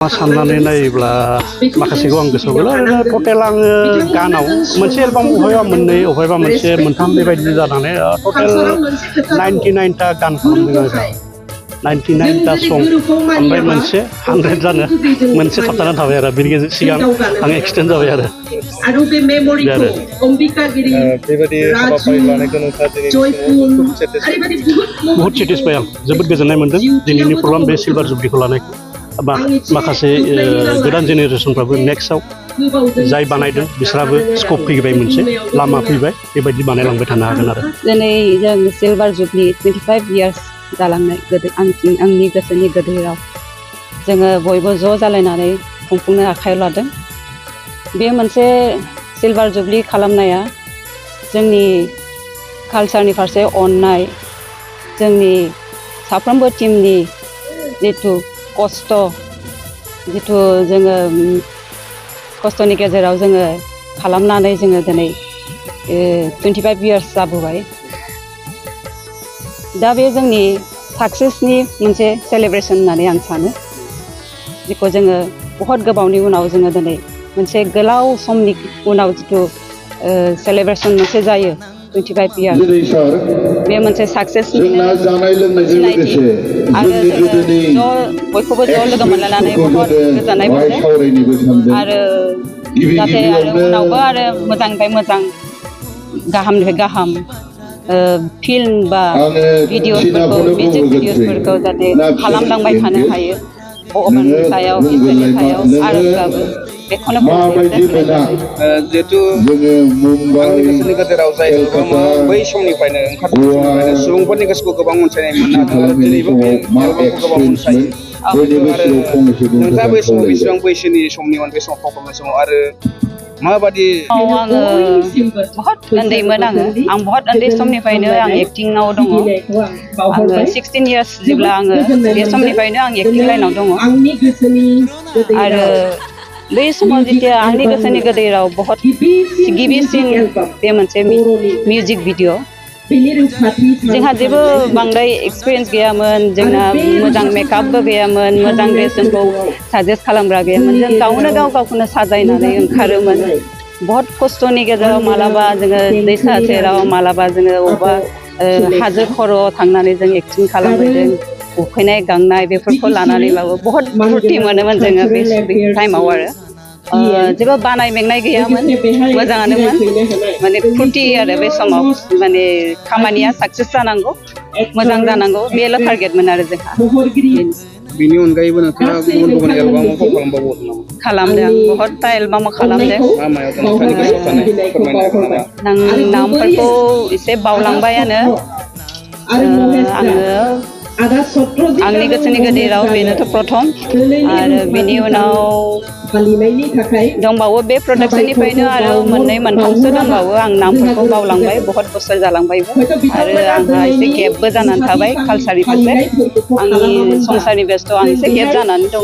साननानै नायोब्ला माखासेखौ आं गोसोआव गैला ओरैनो टटेल आङो गानाव मोनसे एलबाम अबेबा मोननै अबेबा मोनसे मोनथाम बेबायदि जानानै टटेल 99टा गान खालामदों आं 99टा सं ओमफ्राय मोनसे 100 जानो मोनसे थाबथानानै थाबाय आरो बेनि गेजेर सिगां आं एक्सटेन्ड जाबाय आरो बे मेम'रिखौ अंबिकागिरि बेबायदि हाबाफारि लानायखौ नोंथाङा दिनै बहुत सेटिसफाइ आं जोबोद गोजोननाय मोन्दों दिनैनि प्रग्राम बे सिलभार जुबलिखौ लानायखौ माखासे गोदान जेनेरेसनफ्राबो नेक्स्टआव जाय बानायदों बिसोराबो स्कप फैबाय मोनसे लामा फैबाय बेबायदि बानायलांबाय थानो हागोन आरो दिनै जों सिलभार जुबलि 25 इयार्स जालांनाय आंनि गोसोनि गोदैराव जोङो बयबो ज' जालायनानै खुंफुंनो आखायाव लादों बे मोनसे सिलभार जुबलि खालामनाया जोंनि कालचारनि फारसे अननाय जोंनि साफ्रोमबो टीमनि जितु खस्थ' जितु जोङो खस्थ'नि गेजेराव जोङो खालामनानै जोङो दिनै 25 इयार्स जाबोबाय दा बे जोंनि साक्सेसनि मोनसे सेलेब्रेसन होननानै आं सानो जेखौ जोङो बहुत गोबावनि उनाव जोङो दिनै मोनसे गोलाव समनि उनाव जितु सेलेब्रेसन मोनसे जायो 25 इयार्स बे मोनसे साक्सेसनि सिनायथि आरो जोङो बयखौबो ज' लोगो मोनलायनानै बहुत गोजोननाय मोनदों आरो जाहाथे आरो उनावबो आरो मोजांनिफ्राय मोजां गाहामनिफ्राय गाहाम फिल्म बा भिडिअ'सफोरखौ मिउजिक भिडिअ'सफोरखौ जाहाथे खालामलांबाय थानो हायो भगबाननि सायाव इसोरनि सायाव आर'जब्लाबो बेखौनो जिहेतु आंनि गोसोनि गेजेराव जाय एलबामा बै समनिफ्रायनो ओंखारनाय सुबुंफोरनि गोसोखौ गोबां अनसायनाय मोननो हादों आरो दिनैबो बे एलबामखौ गोबां अनसायो आरो नोंथाङा बै समाव बेसेबां बैसोनि समनिमोन बे समाव फाव खालामनाय समाव आरो माबादि आङो बहुत उन्दैमोन आं बहुत उन्दै समनिफ्रायनो आं एक्टिंआव दङ आङो 16 इयार्स जेब्ला आङो बे समनिफ्रायनो आं एक्टिं लाइनाव दङ आरो बै समाव जेथिया आंनि गोसोनि गोदैराव बहुत गिबिसिन बे मोनसे मिउजिक भिडिअ जोंहा जेबो बांद्राय एक्सपिरियेन्स गैयामोन जोंना मोजां मेकआपबो गैयामोन मोजां ड्रेस जोंखौ साजेस्ट खालामग्रा गैयामोन जों गावनो गावखौनो साजायनानै ओंखारोमोन बहुत खस्थ'नि गेजेराव मालाबा जोङो दैसा सेराव मालाबा जोङो अबेबा हाजो खर'आव थांनानै जों एक्टिं खालामहैदों उखैनाय गांनाय बेफोरखौ लानानैबाबो बहुत फुर्ति मोनोमोन जोङो बे टाइमाव आरो जेबो बानाय मेंनाय गैयामोन मोजाङानोमोन माने फुर्ति आरो बे समाव माने खामानिया साक्सेस जानांगौ मोजां जानांगौ बेल' टारगेटमोन आरो जोंहा बेनि अनगायैबो नोंथाङा गुबुन गुबुन एलबामाव फाव खालामबावदों नामा? खालामदों बहुतथा एलबामाव खालामदों मा मायाव नोंथांनि गोसोआव थानाय फोरमायनो हागोन नामा? नामफोरखौ एसे बावलांबायानो आंनि गोसोनि गोदैराव बेनोथ' प्रथम आरो बेनि उनाव दंबावो बे प्रडाक्शननिफ्रायनो आरो मोननै मोनथामसो दंबावो आं नामफोरखौ बावलांबाय बहुत बोसोर जालांबायबो आरो आंहा एसे गेपबो जानानै थाबाय कालचारनि फारसे आंनि संसारनि बेस्थ' आं एसे गेप जानानै दङ